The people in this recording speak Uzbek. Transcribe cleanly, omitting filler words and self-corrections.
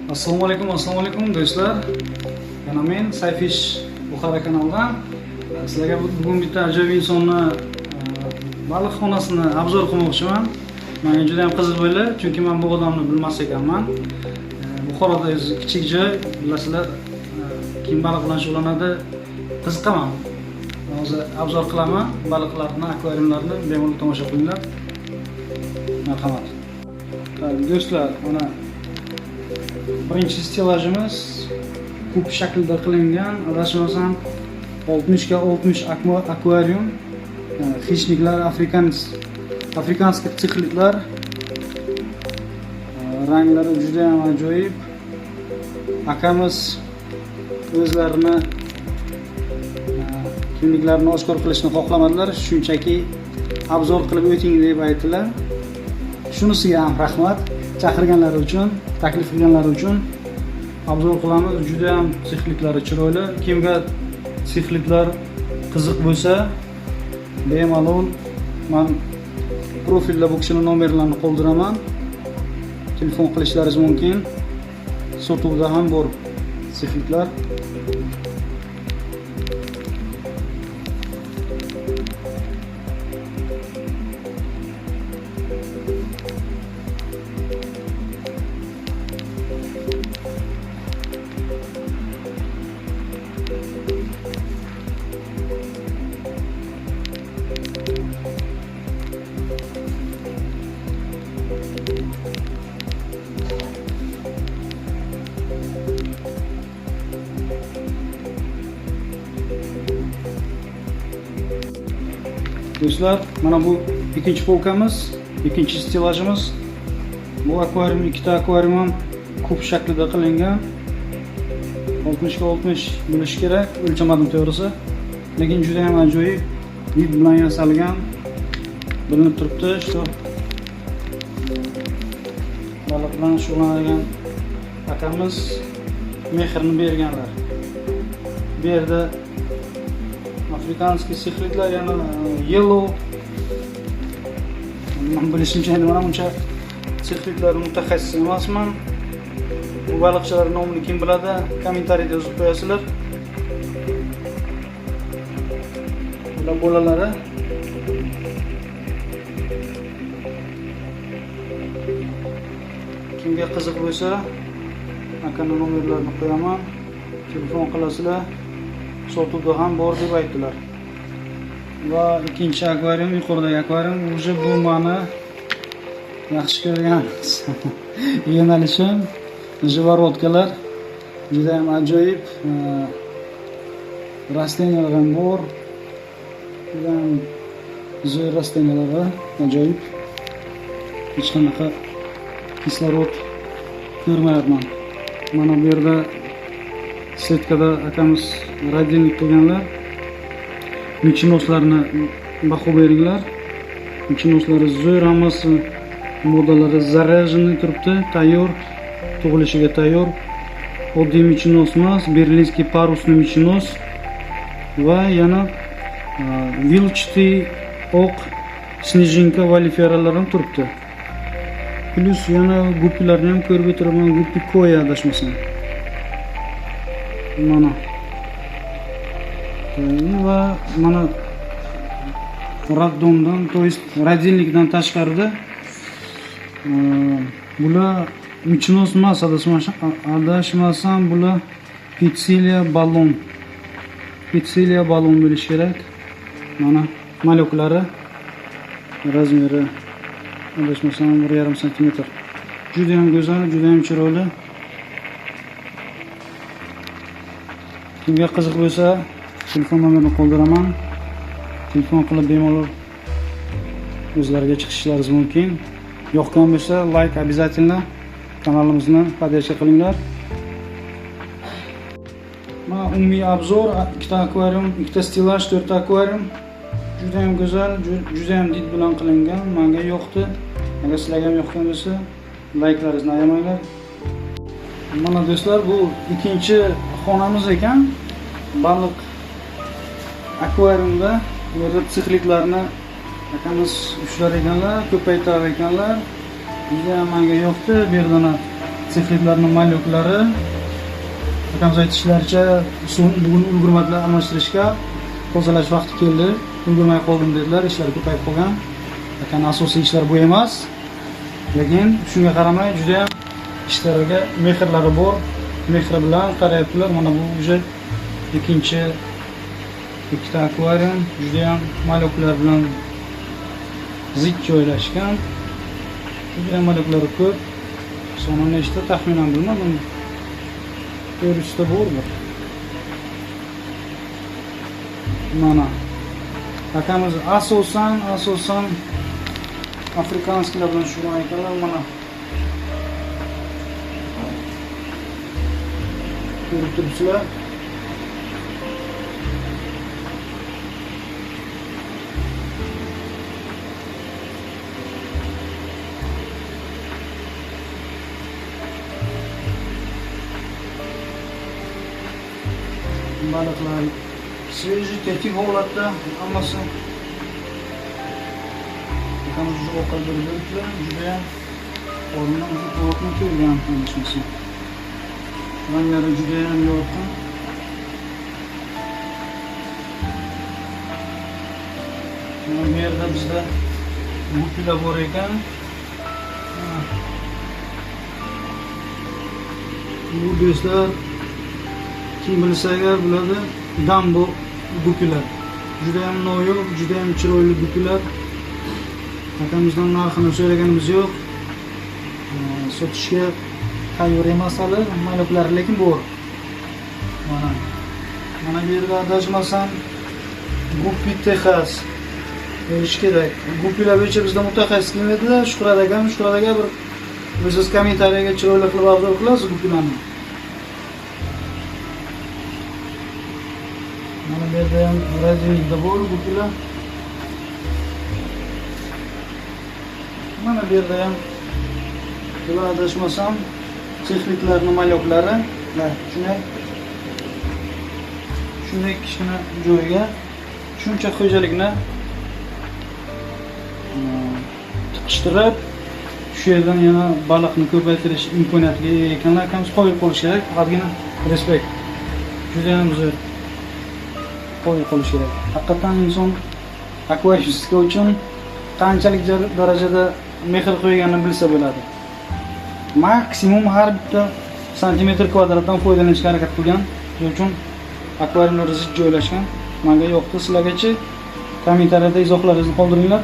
Assalomu alaykum, assalomu alaykum do'stlar. Yana men Sayfish Buxara kanalidan sizlarga bugun bitta ajoyib insonni baliqxonasini обзор qilmoqchiman. Menga juda ham qiziq bo'ldi, chunki men bu odamni bilmas ekanman. Buxoroda o'zi kichik joy, bilasizlar, kim baliq bilan shug'ullanadi, qiziqaman. Hozir обзор qilaman baliqlarni, akvariumlarni, bemalol tomosha qilinglar. Marhamat. Do'stlar, mana birinchi stelajimiz kub shaklida qilingan, adashmasam 60 ga 60 akvarium. Хищник lar, африканский sixlidlar. Ranglari juda ham ajoyib. Akamiz o'zlarini kimliklarini oshkor qilishni xohlamadilar, shunchaki обзор qilib o'ting deb aytdilar. Shunisiga ham rahmat, chaqirganlari uchun, taklif qilganlari uchun обзор qilamiz. Juda ham sixlidlari chiroyli. Kimga sixlidlar qiziq bo'lsa, bemalol man profilda bu kishini nomerlarini qoldiraman. Telefon qilishlaringiz mumkin. Sotuvda ham bor sixlidlar. Do'stlar, mana bu ikkinchi polkamiz, ikkinchi stelajimiz. Bu akvarium, ikkita akvarium ham kub shaklida qilingan. 60 ga 60 bo'lishi kerak, o'lchamadim to'g'risi. Lekin juda ham ajoyib did bilan yasalgan. Bilinib turibdi, shu baliq bilan shug'ullanadigan akamiz mehrni berganlar. Bu yerda африканский sixlidlar, yana yellow. Man bilishimcha, endi mana buncha sixlidlar mutaxassis emasman. Bu baliqchilar nomini kim biladi, kommentariyada yozib qo'yasizlar. Bular bolalari. Kimga qiziq bo'lsa, akani nomerlarini qo'yaman. Telefon qilasizlar. Sotuvda ham bor deb aytdilar. Va ikkinchi akvarium, yuqoridagi akvarium, уже bu mani yaxshi ko'rgan yo'nalishim. Живородка lar juda ham ajoyib, растения lar ham bor. Juda ham zo'r растения lar, ajoyib. Hech qanaqa kislorod ko'rmayapman. Mana bu yerda setkada akamiz родильник qilganlar. Меченос larni baho beringlar. Меченос lari zo'r, hammasi modalari заряженный turibdi, tayyor, tug'ilishiga tayyor. Oddiy меченос emas, берлинский парусный меченос va yana вилчатый oq снежинка valiferalar ham turibdi. Плюс yana guppilarni ham ko'rib o'tiraman, guppi koya adashmasam. Mana. Va mana роддом dan, то есть родильник dan tashqarida bular меченос emas, adashmasam bular Poecilia balon. Poecilia balon bo'lishi kerak. Mana малек lari размер i adashmasam 1,5 santimetr. Juda ham go'zal, juda ham chiroyli. Kimga qiziq bo'lsa, telefon nomerini qoldiraman. Telefon qilib bemalol o'zlariga chiqishlaringiz mumkin. Yoqqan bo'lsa, like обязательно, kanalimizni поддержка qilinglar. Mana umumiy обзор, ikkita akvarium, ikkita stelaj, to'rtta akvarium. Juda ham go'zal, juda ham did bilan qilingan. Menga yoqdi. Agar sizlarga ham yoqqan bo'lsa, layklaringizni ayamanglar. Mana do'stlar, bu ikkinchi xonamiz ekan. Baliq akvariumda bu yerda sixlidlarni akamiz ushlar ekanlar, ko'paytirar ekanlar. Juda ham menga yoqdi. Bu yerdan Sixlitlarning malyoklari. Akamiz aytishlaricha, suvni bugun ulgurmadilar almashtirishga. Tozalash vaqti keldi. Ulgurmay qoldim dedilar, ishlar ko'payib qolgan. Lekin asosiy ishlar bu emas. Lekin shunga qaramay juda ham ishlariga mehrlari bor. Mehri bilan qarayaptilar. Mana bu уже ikkinchi ikkita akvarium juda ham malyoklar bilan zich joylashgan. Juda ham malyoklari ko'p. Soni nechta taxminan bilmadim. 400 ta bordir. Mana akamiz asosan afrikanskilar bilan shug'ullanar ekanlar. Mana ko'rib turibsizlar. Balıklar sveji, tetik holatda hammasi. Akamiz ovqat beribdilar, judayam o'rnidan tovuqni kelgan adashmasam. Ranglari judayam yorqin. Mana bu yerda bizda gupilar bor ekan. Bu do'stlar kim bilsa agar biladi, dambo gupilar. Juda ham noyob, juda ham chiroyli gupilar. Akamizdan narxini so'raganimiz yo'q. Sotishga tayyor emas hali, malyoklari lekin bor. Mana bu yerda adashmasam Gupi Texas bo'lishi kerak. Gupilar bo'yicha bizda mutaxassis kim edi? Shuhrat akam. Shuhrat aka bir o'zingiz kommentariyaga chiroyli qilib obzor qilasiz gupilarni. Mana bu yerda ham radioda bor gupilar. Mana bu yerda ham bular adashmasam sixlitlarning malyoklari. Shunday kichkina joyga shuncha xo'jalikni tiqishtirib, shu yerdan yana baliqni ko'paytirish imkoniyatiga ega ekanlar. Akamiz qoyil qolish kerak, faqatgina respekt. Juda ham zo'r qoyil qolish kerak. Haqiqatan inson akvariumstika uchun qanchalik darajada mehr qo'yganini bilsa bo'ladi. Maksimum har bitta santimetr kvadratdan foydalanishga harakat qilgan. Shuning uchun akvariumlar zich joylashgan. Menga yoqdi, sizlargacha kommentariyada izohlaringizni qoldiringlar.